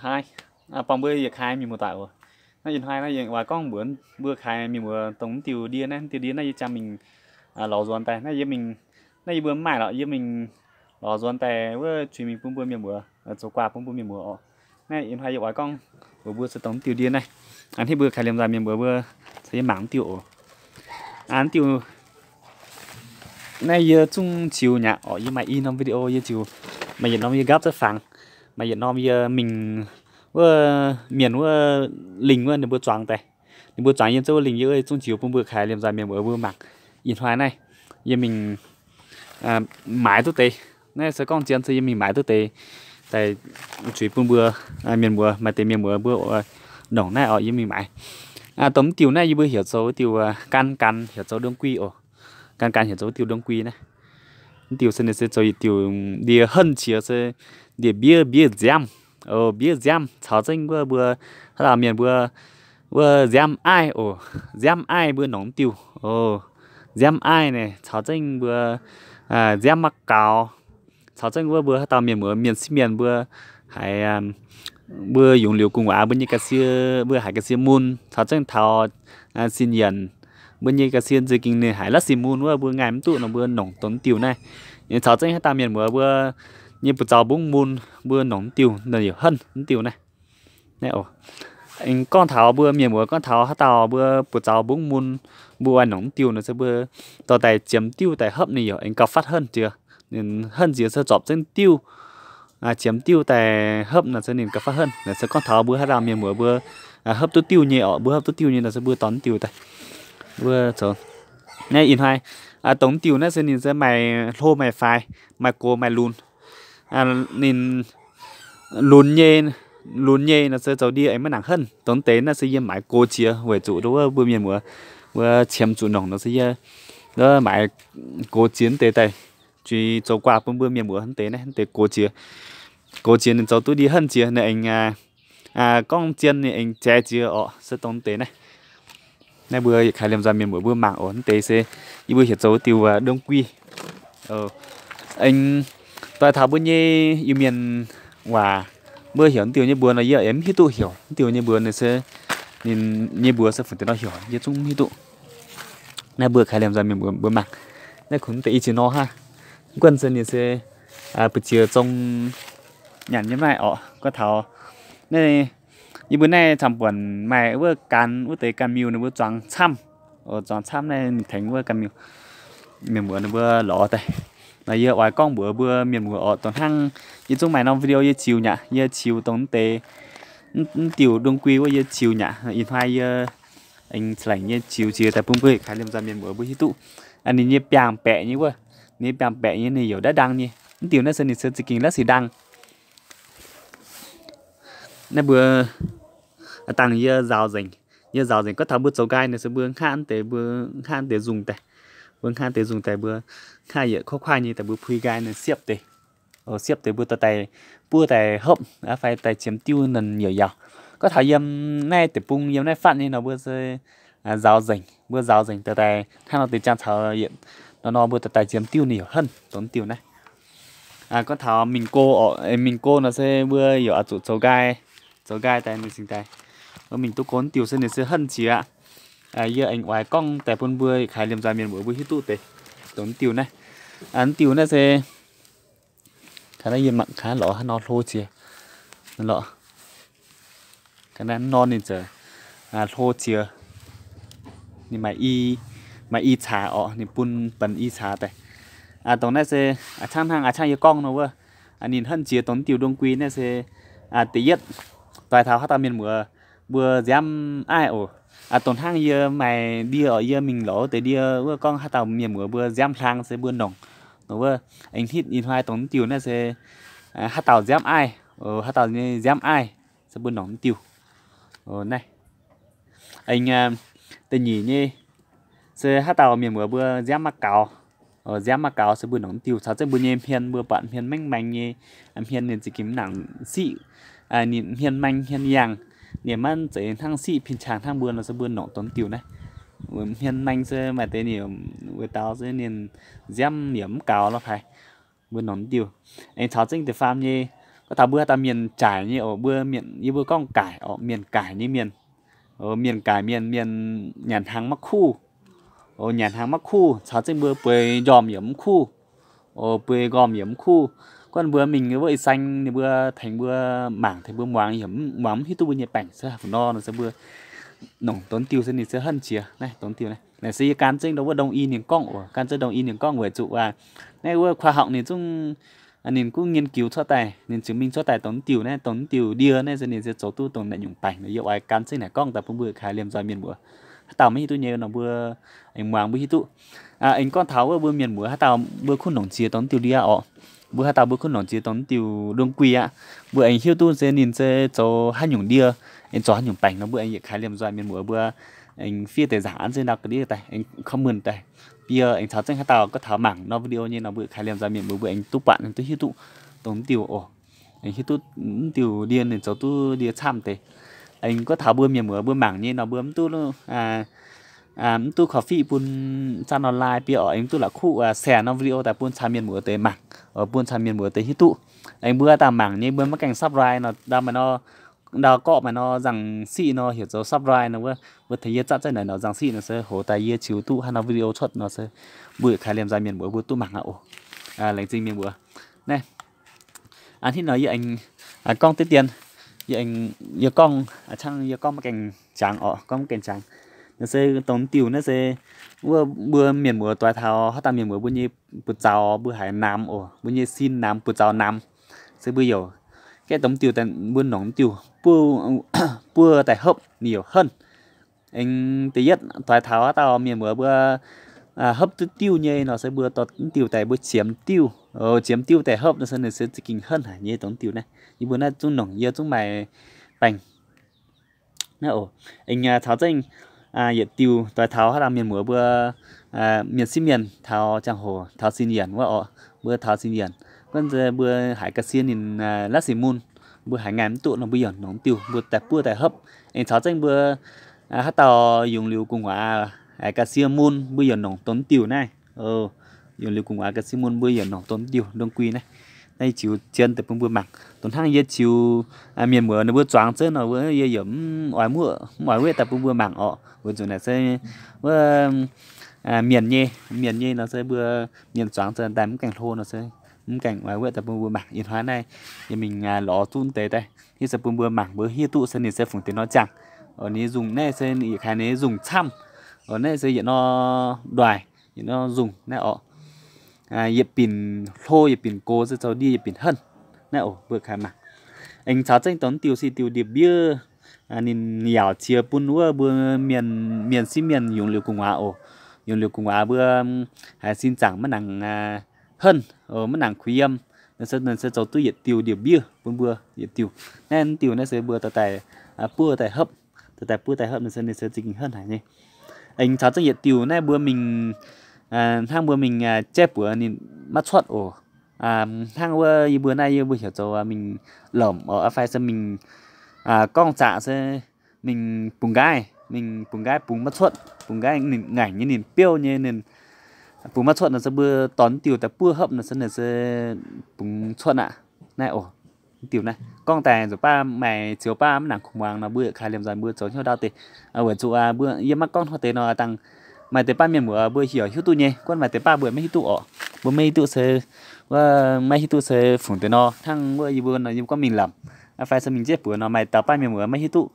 Haaix, buangh mbuo yietc kaaix mienh muoz-doic oc. Naaiv ih hnoi naaiv yie oix gorngv mbuox mbuo kaaix mienh muoz dongh mv diuh ndie naaiv, mv diuh ndie naaiv yie jangx mingh lorz nzuonx daaih. Naaiv yie mingh, naaiv yie mbuo mv maaih lorqc, yie mingh lorz nzuonx daaih wuov zuiz mingh bun mbuo mienh muoz zoux guaax bun mbuo mienh muoz oc. Naaiv ih hnoi yie oix gorngv mbuox mbuo se dongh mv diuh ndie naaiv. Hnangv mbuo kaaix liemh nzaaih mienh muoz mbuo caux yie mangc mv diuh oc. Mv diuh naaiv yie zungv ziux nyaqc orqc. Yie maaih i norm video yie ziux, maaih yietc norm yie nqaapv za'fangx, maaih yietc norm yie mingh wuov mienh wuov lingh wuov ninh mbuo zuangx daaih. Ninh mbuo zuangx yiem zouv wuov lingh yie zungv ziux bun mbuo kaaix liemh nzaaih mienh muoz mbuo mangc. Ih hnoi naaiv yie mingh maaiz duqv deix. Naaiv se gorngv zien se yie mingh maaiz duqv deix daaih zuiz bun mbuo mienh muoz, maaih deix mienh muoz mbuo nongc naaiv orqc, yie mingh maaiz. Dongh mv diuh naaiv yie mbuo heuc zoux wuov diuh gan gan, heuc zoux đương quy oc. Gan gan heuc zoux wuov diuh đương quy naaiv. Mv diuh se ninh se zoux yietc diuh ndie henv qiex se ndie mbiev mbiev nziaamv. Mbiev nziaamv caux zengv wuov mbuo haaix dauh mienh mbuo wuov nziaamv aiv oc. Nziaamv aiv mbuo nongc mv diuh oc. Nziaamv aiv naaic caux zengv mbuo nziaamv maqv gaux, caux zengv wuov mbuo haaix dauh mienh muoz mienh sieqv mienh mbuo haiz mbuo yungz liuz gu'nguaaz mbuo nyei ga'sie, mbuo haiz ga'sie mun, caux zengv taux sin yienc mbuo nyei ga'sie za'gengh ninh haiz la'sic mun wuov mbuo ngaih mv duqv nor mbuo nongc dongh mv diuh naaiv. Caux zengv haaix dauh mienh muoz mbuo nyei buoz-zaux mbungv mun mbuo nongc mv diuh naaiv yaac henv mv diuh naaiv. Gorngv taux mbuo mienh muoz gorngv taux haaix dauh mbuo buoz-zaux mbungv mun mbuo oix nongc mv diuh nor se mbuo dorh daaih ziemx diuh daaih hopv ninh yaac aengx gauh fatv henv jiex. Ninh henv jiex se zorpc zengv diuh, ziemx diuh daaih hopv nor se ninh gauh fatv henv. Naaiv se gorngv taux mbuo haaix dauh mienh muoz mbuo hopv duqv diuh nyei orqc, mbuo hopv duqv diuh nyei nor se mbuo dorh mv diuh daaih. Mbuo zoux naaiv ih hnoi dongh mv diuh naaiv se ninh se maaih hlo maaih faix, maaih gox maaih lunx. Ninh lunx nyei, lunx nyei nor se zoux ndie aengx maiv nangc henv. Dongh deix naaiv se yie maaiz gox jiex weic zuqc wuov mbuo mienh muoz mbuo qiemx zuqc nongc nor se yie maaiz gox jiex deix daaih zuiz zoux guaax bun mbuo mienh muoz deix naaiv deix gox jiex. Gox jiex ninh zoux duqv ndie henv jiex ninh aengx gorngv zien ninh aengx jaiz jiex orqc, se dongh deix naaiv. Naaiv mbuo yietc kaaix liemh nzaaih mienh muoz mbuo mangc oc. Mv deix se yie mbuo heuc zoux diuh đương quy. Aengx doix taux mbuo nyei Iu-Mienh waac, mbuo heuc diuh nyei mbuox nor yie aengx mv hiuv duqv heuc diuh nyei mbuox nor se, ninh nyei mbuox se fungc deix nor heuc yie zungv mv hiuv duqv. Naaiv mbuo kaaix liemh nzaaih mienh mbuo mangc. Naaiv kungx deix i ziex nor hnangv. Guanh se ninh se buoz-ziex zong nyanc nyei maaih orqc. Gorngv taux naaiv, yie mbuo naaiv camv-buonc maaih wuov gan, wuov deix gan miuh ninh mbuo zuangx camv. Zuangx camv naaiv ninh tengx wuov gan miuh, mienh muoz ninh mbuo lorz daaih. Naaiv yie oix gorngv mbuox mbuo mienh muoz orqc, dongh hnangv yie zungv maaih norm video yie ziux nyaqc, yie ziux dongh deix mv diuh đương quy wuov yie ziux nyaqc. Ih hnoi yie aengx laengc nyei ziux jiex daaih bun mbuo kaaix liemh nzaaih mienh muoz mbuo hiuv duqv ninh nyei biangh baeqc nyei wuov, ninh nyei biangh baeqc nyei ninh youc ndav ndang nyei. Mv diuh naaiv se ninh se za'gengh la'sic ndang. Naaiv mbuo dangh yie nzaaux nzengc. Yie nzaaux nzengc gorngv taux mbuo zoux nqaai nor se mbuo hnangv deix, mbuo hnangv deix nzungh daaih, mbuo hnangv deix nzungh daaih mbuo hnangv yietc kuov kuaaiv nyei daaih mbuo pui nqaai nor siepv deix, siepv deix mbuo dorh daaih buov daaih hopv fai daaih ziemx diuv ninh youc yaauc. Gorngv taux yiem naaiv deic-bung yiem naaiv fatv nyei nor mbuo se nzaaux nzengc, mbuo nzaaux nzengc dorh daaih hnangv nor deix jangx caux yietc nor nor mbuo dorh daaih ziemx diuv ninh youc henv dongh diuh naaiv. Gorngv taux mingh go orqc, mingh go nor se mbuo youc oix zuqc zoux nqaai, zoux nqaai daaih ninh cingx daaih. Mbuo mingh duqv go diuh se ninh se henv jiex aqv. Yie aengx oix gorngv daaih bun mbuo kaaix liemh nzaaih mienh muoz mbuo hiuv duqv deix dongh diuh naaiv. Diuh naaiv se, naaiv yie mangc gaax lorz haaix nor hlo jiex lorqc. Ga'naaiv nor ninh ziouc hlo jiex. Ninh maaih i, maaih i caax orqc, ninh bun benx i caax daaih. Dongh naaiv se a'cangv hnangv a'cangv yie gorngv nor wuov, ninh henv jiex dongh diuh đương quy naaiv se da'yietv doix taux haaix dauh mienh muoz mbuo nziaamv aiv oc. Dongh hnangv yie maaih ndie orqc, yie mingh lorz wuov deix ndie wuov gorngv haaix dauh mienh muoz mbuo nziaamv hlang se mbuo nongc nor wuov, aengx hitv ih hnoi dongh diuh naaiv se haaix dauh nziaamv aiv, haaix dauh nyei nziaamv aiv se mbuo nongc diuh. Naaiv aengx da'nyeic nyei se haaix dauh mienh muoz mbuo nziaamv maiv gaux, nziaamv maiv gaux se mbuo nongc diuh. Caux zengv mbuo nyei hmien mbuo buatc hmien maengv maengx nyei, hmien ninh za'gengh mv nangc siqv, ninh hmien maengx hmien yangh, ninh maiv zeiz hnangv siqv pin qangx hnangv mbuo nor se mbuo nongc dongh diuh naaiv. Hmien maengx se maaih deix ninh weic daux se ninh nziaamv yaac mv gaux lorqc haic. Mbuo nongc diuh. Aengx caux zengv deix faam nyei Gorngv taux mbuo haaix dauh mienh jaic nyei oc, mbuo mienh, yie mbuo gorngv gaaic oc, mienh gaaic nyei mienh, mienh gaaic mienh, mienh nyanc hnaangx maiv kuv oc, nyanc hnaangx maiv kuv, caux zengv mbuo bueix njormh yaac mv kuv oc, bueix njormh yaac mv kuv. Gorngv mbuo mingh wuov ih saeng ninh mbuo tengx mbuo mangc, tengx mbuo muangx, yaac muangx mv hiuv duqv mbuo nyei baengc se fu nor nor se mbuo nongc dongh diuh se ninh se henv jiex naaiv dongh diuh naaiv. Naaiv se yie gan zengv ndau wuov đông y ninh gorngv oc, gan zengv đông y ninh gorngv weic zuqc aac, naaiv wuov khoa học ninh zungv ninh gunv nghiên cứu cuotv daaih, ninh chứng minh cuotv daaih dongh diuh naaiv, dongh diuh ndie naaiv se ninh se zoux duqv dongh naaiv nyungc baengc nor. Yie oix gan zengv naaic gorngv daaih bun mbuo kaaix liemh nzoih mienh muoz. Haaix dauh maiv hiuv duqv nyei nor mbuo aengx muangx mbuo hiuv duqv. Aengx gorngv taux wuov mbuo mienh muoz haaix dauh mbuo gunv nongc jiex dongh diuh ndie oc, mbuo haaix dauh mbuo gunv nongc jiex dongh diuh đương quy aqv, mbuo aengx hiuv duqv se ninh se zoux haaix nyungc ndie, aengx zoux haaix nyungc baengc nor mbuo aengx yietc kaaix liemh nzoih mienh muoz mbuo aengx fiev deix nzaangc an zengv ndau ga'ndiev daaih aengx comment daaih. Bie aengx caux zengv haaix dauh gorngv taux mangc nor video nyei nor mbuo kaaix liemh nzoih mienh muoz mbuo aengx duqv buatc ninh duqv hiuv duqv dongh diuh oc. Aengx hiuv duqv diuh ndie ninh zoux duqv ndie camv deix. Aengx gorngv taux mbuo mienh muoz mbuo mangc nyei nor mbuo mv duqv mv duqv korv-fiqv bun zangv nor like bie oc, aengx mv duqv la'kuqv share nor video daaih bun caux mienh muoz deix mangc, bun caux mienh muoz deix hiuv duqv. Aengx mbuo dauh mangc nyei mbuo maiv gaengh subscribe nor, ndau maaih nor, ndau gorqv maaih nor nzangc siqv nor heuc zoux subscribe nor wuov, mbuo tengx yie zatv zengv naaic nor nzangc siqv nor se hoc daaih yie ziux duqv haaix nor video cuotv nor se mbuo kaaix liemh nzoih mienh muoz mbuo duqv mangc aqv oc. Laengz zingh mienh muoz. Naaiv hnangv nor yie aengx gorngv deix dien, yie aengx, yie gorngv, cangv yie gorngv maiv gaengh jangx oc, gorngv maiv gaengh jangx. Naaiv se dongh diuh naaiv se wuov mbuo mienh muoz doix taux haaix dauh mienh muoz mbuo nyei buoz zaux mbuo haiz namx oc, mbuo nyei sin namx, buoz zaux namx, se mbuo youc gaeqv dongh diuh daaih mbuo nongc diuh buov daaih hopv ninh youc henv. Aengx da'yietv doix taux haaix dauh mienh muoz mbuo hopv duqv diuh nyei nor se mbuo dorh diuh daaih mbuo ziemx diuh, ziemx diuh daaih hopv nor se ninh se za'gengh henv haic nyei dongh diuh naaiv. Yie mbuo naaiv zungv nongc, yie zungv maaih baengh naaiv oc. Aengx caux zengv yietc diuh doix taux haaix dauh mienh muoz mbuo mienh sieqv mienh taux ziangh hoc taux sin yienc wuov oc, mbuo taux sin yienc, gunv mbuo haiz ga'sie ninh la'sic mun, mbuo haiz ngaih mv duqv nor mbuo yaac nongc diuh mbuo daaih buov daaih hopv. Aengx caux zengv mbuo haaix dauh yungz liuz gu'nguaaz haiz ga'sie mun mbuo yaac nongc dongh diuh naaiv. Yungz liuz gu'nguaaz ga'sie mun mbuo yaac nongc dongh diuh đương quy naaiv. Naaiv ziux zien deix bun mbuo mangc. Dongh hnangv yie ziux mienh muoz ninh mbuo zuangx zengv nor, yie yaac mv oix muoqv, mv oix wetv daaih bun mbuo mangc oc. Weic zuqc naaic se wuov mienh nyei, mienh nyei nor se mbuo mienh zuangx zengv daaih mv gaengh hlo nor se mv gaengh oix wetv daaih bun mbuo mangc. Ih hnoi naaiv yie mingh lorz duqv deix daaih, hitv se bun mbuo mangc mbuo hiuv duqv se ninh se fungc deix nor ziangh. Ninh nzungh naaiv se yietc kaaix ninh nzungh camv. Naaiv se yietc nor ndoih, yietc nor nzungh naaiv oc. Yietc binc hlo yietc binc gox se zoux ndie yietc binc henv. Naaiv oc mbuo kaaix mangc. Aengx caux zengv dongh diuh se diuh ndie-mbiev, ninh yaauc qiex bun wuov mbuo mienh, mienh sieqv mienh yungz liuz gu'nguaaz oc. Yungz liuz gu'nguaaz mbuo haiz sin zaangc maiv nangc henv, maiv nangc kuh yiem, ninh se zoux duqv yietc diuh ndie-mbiev bun mbuo yietc diuh. Naaiv diuh naaiv se mbuo dorh daaih buov daaih hopv, dorh daaih buov daaih hopv nor se ninh se za'gengh henv haic nyei. Aengx caux zengv yietc diuh naaiv mbuo mingh, hnangv mbuo mingh jaiv buoz ninh maiv cuotv oc. Hnangv wuov yie mbuo naaiv yie mbuo heuc zoux mingh lomc oc, fai se mingh gorngv zaqc se mingh bungx nqaiv, mingh bungx nqaiv bungx maiv cuotv, bungx nqaiv ninh ngaengc nyei ninh biouv nyei ninh bungx maiv cuotv nor se mbuo dorh diuh daaih buov hopv nor se ninh se bungx cuotv aqv. Naaiv oc, diuh naaiv gorngv daaih nzuqc baav maaih zioux baav maiv nangc kuh muangx nor mbuo kaaix liemh nzoih mbuo zoux hnyouv ndau deix. Weic zuqc mbuo yie maiv gorngv hnangv deix nor dangh maaih deix baav mienh muoz mbuo heuc hiuv duqv nyei, gunv maaih deix baav mbuo maiv hiuv duqv oc. Mbuo maiv hiuv duqv se, maiv hiuv duqv se fungc deix nor. Hnangv wuov yie mbuo nor yie mbuo gorngv mingh lamc, fai se mingh jaiv buoz nor maaih dauh baav mienh muoz maiv hiuv duqv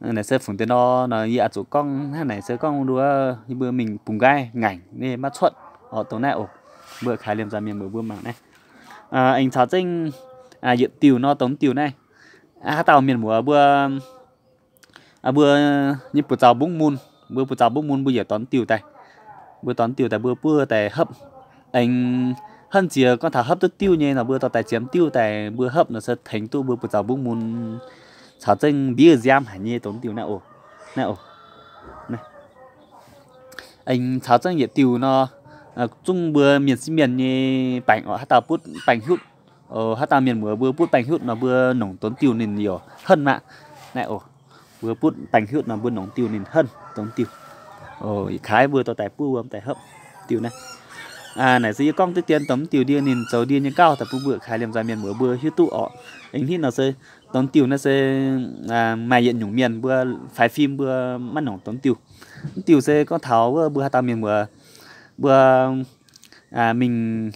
naaic se fungc deix nor, nor yie oix zuqc gorngv hnangv naaic se gorngv nduov yie mbuo mingh bungx nqaiv ngaengc nyei maiv cuotv oc. Dongh naaiv oc, mbuo kaaix liemh nzoih mienh muoz mbuo mangc naaiv. Aengx caux zengv yietc diuh nor, dongh diuh naaiv, haaix dauh mienh muoz mbuo, mbuo nyei buoz zaux mbungv mun, mbuo buoz zaux mbungv mun mbuo yietc dorh diuh daaih, mbuo dorh diuh daaih mbuo buov daaih hopv. Aengx henv ziex gorngv taux hopv duqv diuh nyei nor mbuo dorh daaih ziemx diuh daaih mbuo hopv nor se tengx duqv mbuo buoz zaux mbungv mun caux zengv mbiev nziaamv haic nyei dongh diuh naaiv oc. Naaiv oc. Aengx caux zengv yietc diuh nor, zungv mbuo mienh sieqv mienh nyei baengc oc, haaix dauh butv baengc hiuv, haaix dauh mienh muoz mbuo butv baengc hiuv nor mbuo nongc dongh diuh ninh youc henv aqv. Naaiv oc, mbuo butv baengc hiuv nor mbuo nongc diuh ninh henv dongh diuh. Yietc kaaix mbuo dorh daaih buov wuom daaih hopv diuh naaiv. Naaic se yie gorngv diqv dien dongh mv diuh ndie ninh zoux ndie nyei gauh daaih bun mbuo yietc kaaix liemh nzoih mienh muoz mbuo hiuv duqv orqc. Aengx hitv nor se dongh diuh naaiv se maaih yietc nyungc mienh mbuo faix fim mbuo maiv nongc dongh mv diuh. Mv diuh se gorngv taux wuov mbuo haaix dauh mienh muoz mbuo mingh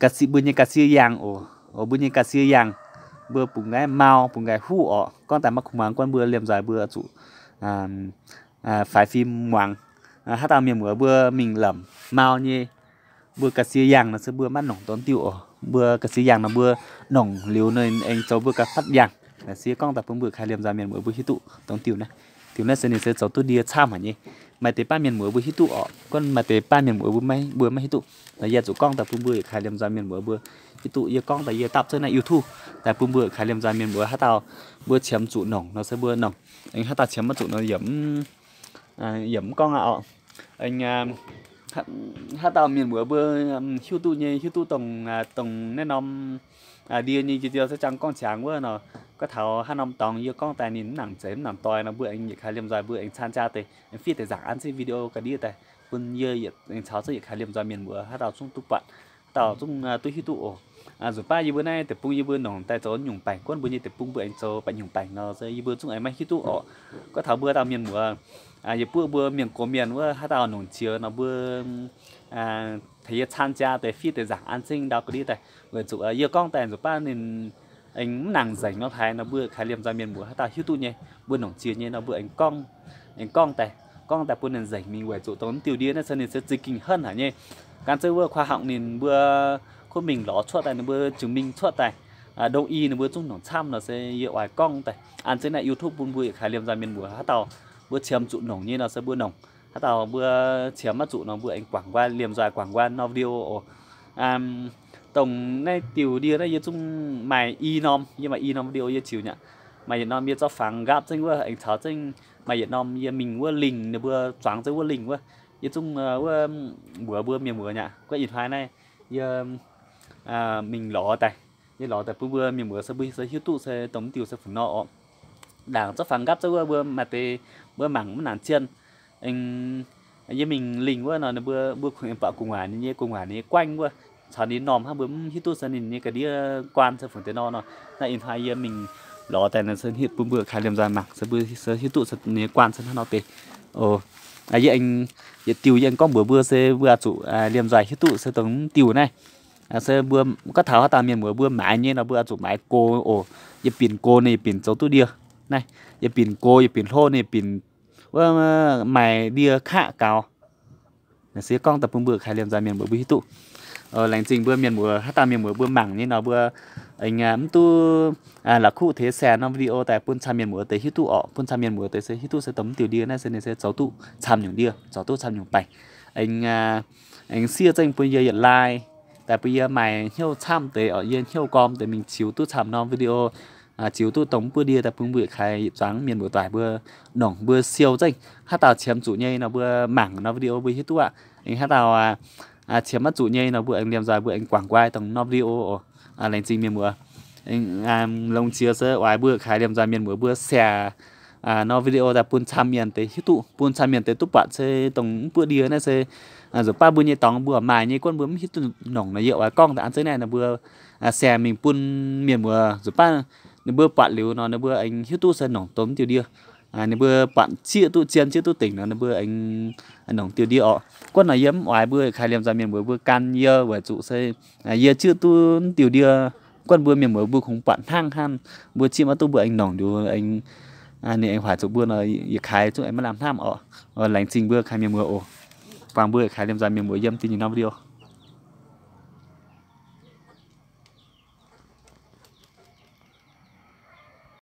ga'sie, mbuo nyei ga'sie yangh oc, mbuo nyei ga'sie yangh, mbuo bungx nqaiv mau, bungx nqaiv huv orqc. Gorngv daaih maiv kungx muangx, gorngv mbuo liemh nzoih mbuo zuqc faix fim muangx. Haaix dauh mienh muoz mbuo mingh lamc mau nyei, mbuo ga'sie yangh nor se mbuo maiv nongc dongh diuh oc. Mbuo ga'sie yangh nor mbuo nongc liuz ninh aengx zoux mbuo ga'fatv yangh. Naaic se gorngv daaih bun mbuo yietc kaaix liemh nzoih mienh muoz mbuo hiuv duqv dongh diuh naaiv. Diuh naaiv se ninh se zoux duqv ndie camv haic nyei. Maaih deix baav mienh muoz mbuo hiuv duqv orqc, gorngv maaih deix baav mienh muoz mbuo maiv, mbuo maiv hiuv duqv. Naaiv yie zuqc gorngv daaih bun mbuo yietc kaaix liemh nzoih mienh muoz mbuo hiuv duqv. Yie gorngv daaih yie dapv cuotv naaiv YouTube daaih bun mbuo yietc kaaix liemh nzoih mienh muoz, haaix dauh mbuo qiemx zuqc nongc nor se mbuo nongc. Aengx haaix dauh qiemx maiv zuqc nor yie mv gorngv aqv orqc. Haaix dauh mienh muoz mbuo hiuv duqv nyei, hiuv duqv dongh, dongh naaiv norm ndie nyei njiec ziou se jangx gorngv qangx wuov nor, gorngv taux haaix norm dorngx yie gorngv daaih ninh mv nangc zeiz mv nangc doix nor mbuo aengx yietc kaaix liemh nzoih mbuo aengx caan jaa deix, aengx fiev deix nzaangc an zengv video ga'ndiev daaih bun yie aengx caux zengv yietc kaaix liemh nzoih mienh muoz haaix dauh zungv duqv buatc, haaix dauh zungv duqv hiuv duqv oc. Zuqc baav yie mbuo naaiv deic-bung yie mbuo nongc daaih zoux nyungc baengc, gorngv mbuo nyei deic-bung mbuo aengx zoux baengc nyungc baengc nor se yie mbuo zungv aengx maiv hiuv duqv orqc. Gorngv taux mbuo dauh mienh muoz, yietc buoqv mbuo mienh gox mienh wuov haaix dauh nongc qiex nor mbuo tengx yie caan jaa deix fiev deix nzaangc an zengv ndau ga'ndiev daaih, weic zuqc yie gorngv daaih zuqc baav ninh aengx mv nangc nzengc nor haaix nor mbuo kaaix liemh nzoih mienh muoz haaix dauh hiuv duqv nyei, mbuo nongc qiex nyei nor mbuo aengx gorngv, aengx gorngv daaih, gorngv daaih bun ninh nzengc mingh weic zuqc dongh mv diuh ndie naaiv se ninh se za'gengh henv haic nyei. Gan zengv wuov khoa học ninh mbuo kuv mingh lorz cuotv daaih, ninh mbuo jiex mingh cuotv daaih, dongh i ninh mbuo zungv nongc camv nor se yie oix gorngv daaih an zengv naaiv YouTube bun mbuo yietc kaaix liemh nzoih mienh muoz haaix dauh mbuo qiemx zuqc nongc nyei nor se mbuo nongc. Haaix dauh mbuo qiemx maiv zuqc nor mbuo aengx guangc nquaah, liemh nzoih guangc nquaah nor video oc. Dongh naaiv diuh ndie naaiv yie zungv maaih i norm, yie maaih i norm video yie ziux nyei aqv. Maaih yietc norm yie zorqv fangx nqaapv zengv wuov aengx caux zengv, maaih yietc norm yie mingh wuov lingh ninh mbuo zuangx zengv wuov lingh wuov, yie zungv wuov mbuox mbuo mienh muoz nyei aqv. Guov ih hnoi naaiv yie mingh lorz daaih, yie lorz daaih bun mbuo mienh muoz se mbuo se hiuv duqv se dongh mv diuh se fu nor orqc. Ndaangc zorqv fangx nqaapv zengv wuov mbuo maaih deix mbuo mangc mv nangc zien. Yie mingh lingh wuov nor ninh mbuo, mbuo kungx aengx buatc gu'nguaaic ninh nyei, gu'nguaaic ninh nyei guaengv wuov caux ninh normh hnangv, mbuo mv hiuv duqv se ninh nyei ga'ndiev guaan se fungc deix nor nor. Naaiv ih hnoi yie mingh lorz daaih nor se hitv bun mbuo kaaix liemh nzoih mangc se mbuo se hiuv duqv se ninh nyei guaan se hnangv nor deix. Yie aengx, yietc diuh yie aengx gorngv mbuox mbuo se mbuo oix zuqc liemh nzoih hiuv duqv se dongh mv diuh naaiv. Se mbuo gorngv taux haaix dauh mienh muoz mbuo maaiz nyei nor mbuo oix zuqc maaiz gox oc. Yie binc gox ninh yie binc zoux duqv ndie. Naaiv yie binc gox yie binc hlo ninh yie binc wuov maaih ndie kaqv gaux. Naaiv se gorngv daaih bun mbuo kaaix liemh nzoih mienh muoz mbuo hiuv duqv. Laengz zingh mbuo mienh muoz, haaix dauh mienh muoz mbuo mangc nyei nor mbuo aengx mv duqv la'kuqv teix share norm video daaih bun camv mienh muoz deix hiuv duqv orqc. Bun camv mienh muoz deix se hiuv duqv se dongh mv diuh ndie naaiv se ninh se zoux duqv camv nyungc ndie, zoux duqv camv nyungc baengc. Aengx, aengx siev zengv bun yie yietc like daaih bun yie maaih hnyouv camv deix orqc, yie hnyouv gorm deix mingh ziux duqv camv norm video, ziux duqv dongh mv buov ndie daaih bun mbuo yietc kaaix yietc zuangx mienh muoz doic mbuo nongc mbuo siou zengv. Haaix dauh qiemx zuqc nyei nor mbuo mangc norm video mbuo hiuv duqv aqv. Aengx haaix dauh qiemx maiv zuqc nyei nor mbuo aengx liemh nzoih mbuo aengx guangc nquaah dongh norm video oc. Laengz zingh mienh muoz. Longx jiex se oix mbuo kaaix liemh nzoih mienh muoz mbuo share norm video daaih bun camv mienh deix hiuv duqv, bun camv mienh deix duqv buatc se dongh mv buov ndie naaiv se nzunc baav mbuo nyei dorngx mbuo maaih nyei, gorngv mbuo mv hiuv duqv nongc nor yie oix gorngv daaih an zengv naaiv nor mbuo share mingh bun mienh muoz nzunc baav ninh mbuo buatc liuz nor ninh mbuo aengx hiuv duqv se nongc dongh mv diuh ndie. Ninh mbuo buatc zieqv duqv zien zieqv duqv dingc nor ninh mbuo aengx nongc diuh ndie orqc. Gorngv nor yie mv oix mbuo kaaix liemh nzoih mienh muoz mbuo gan yie weic zuqc se yie zieqv duqv mv diuh ndie, gorngv mbuo mienh muoz mbuo kungx buatc hnangv hnangv, mbuo zieqv maiv duqv mbuo aengx nongc liuz aengx ninh aengx hoic zuqc mbuo nor yietc kaaix zungv aengx maiv lamh hnamv orqc. Laengz zingh mbuo kaaix mienh muoz oc. Buangh mbuo kaaix liemh nzoih mienh muoz yiem da'nyeic norm video.